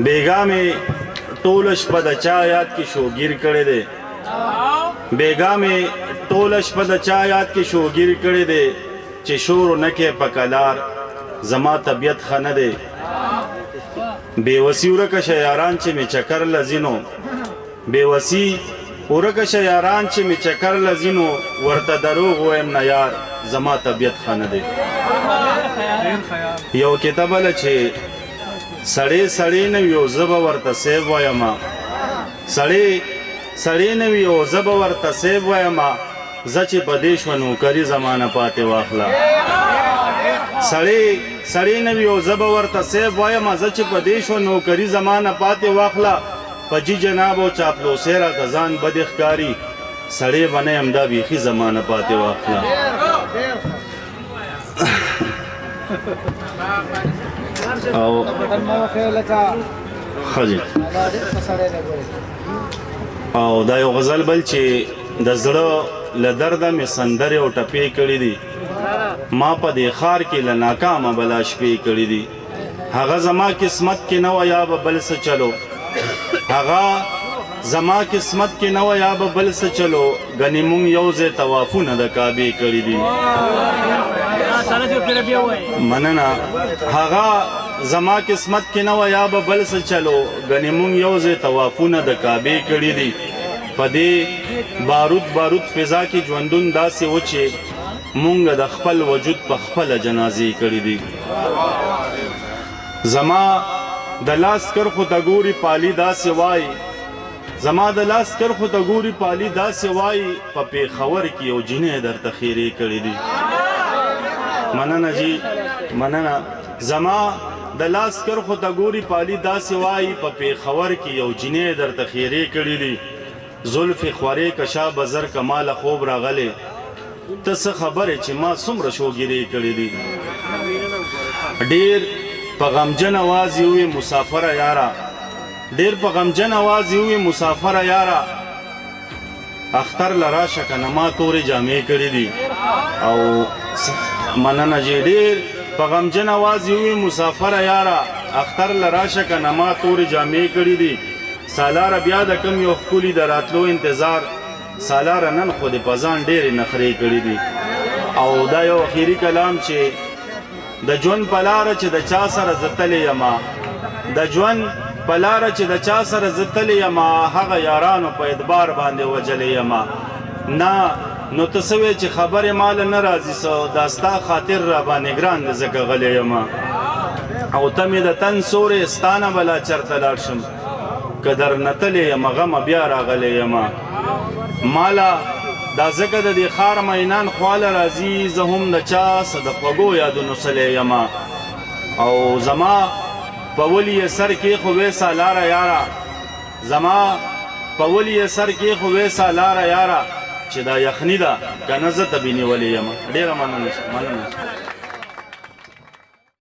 بیګا مې ټوله شپه د چا یاد کې شوګیر کړی دی. بیګا مې ټوله شپه د چا یاد کې شوګیر کړی دی، چې شور نه کې په کلار زما طبیعت ښه نه دی. بېوسي ورکه شه یاران چې مې چکر لځینو، بېوسي ورکه شه یاران چې مې چکر لځینو، ورته دروغ وایم نه یار زما طبیعت ښه نه دی. یو کتابله چې سړی سړی نه وي او زه به ورته صیب وایم، سړی سړی نه وي او زه به ورته صیب وایم، زه چې په دې شوه نوکري زما نه پاتې واخله. سړی سړی نه وي او زه به ورته صیب وایم، زه چې په دې شوه نوکري زما نه پاتې واخله. په جي جناب او چاپلوسۍ راته ځان بدې ښکاري، سړی به نه یم دا بیخي زما نه پاتې واخله. او ښه جي. او دا یو غزل بل چې د زړه له درده مې سندرې او ټپې کړې دي، ما په دې ښار کې له ناکامه بلا شپې کړې دي. هغه زما قسمت کې نه وه یا به بل څه چلو، هغه زما قسمت کې نه وه یا به بل څه چلو، ګنې مونږ یو ځای طوافونه د کعبې کړي دي. مننه. هغه زما قسمت کې نه وه یا به بل څه چلو، ګنې مونږ یو ځای طوافونه د کعبې کړي دي. په دې بارود بارود فضا کې ژوندون داسې و چې مونږ د خپل وجود په خپله جنازې کړي دي. زما د لاس کرښو ته ګوري پالي داسې وایي، زما د لاس کرښو ته ګوري پالي داسې وایي، په پېښور کې یو جینۍ درته خیرې کړي دي. مننه جی، مننه. زما د لاس کرښو ته ګوري پالي داسې وایي، په پېښور کې یو جینۍ درته خیرې کړي دي. زلفې خورې که شاه بزر که ماله خوب راغلی، ته څه خبرې چې ما څومره شوګیرې کړي دي. ډیر په غمجن اواز یې ووی مسافره یاره، ډیر په غمجن اواز یې ووی مسافره یاره، اختر له راشه که نه ما تورې جامې کړي دي. او مننه جی. ډیر په غمجن اواز یې ووی مسافره یاره، اختر له راشه که نه ما تورې جامې کړي دي. سالاره بیا د کوم یو ښکلي د راتلو انتظار، سالاره نن خو دې په ځان ډېرې نخرې کړي دي. او دا یو اخیری کلام چې د ژوند په لاره چې د چا سره زه تللی یم، د ژوند په لاره چې د چا سره زه تللی یم، هغه یارانو په اعتبار باندې وژلی یم. نه نو ته څه وې چې خبرې ماله نه راځي څه، دا ستا خاطر را باندې ګران دی ځکه غلی یم. او ته مې د تن سورې ستا نه به لا چرته لاړ شم، که درنه تللی یم غمه بیا راغلی یم. ماله دا ځکه د دې ښار مینان خواله راځي، زه هم د چا څه د خوږو یادونو سلی یم. او زما په ولي یې سر کېښووې سالاره یاره، زما په ولي یې سر کېښووې سالاره یاره، چې دا یخني ده که نه زه تبې نیولې یم. ډېره مننه، مننه.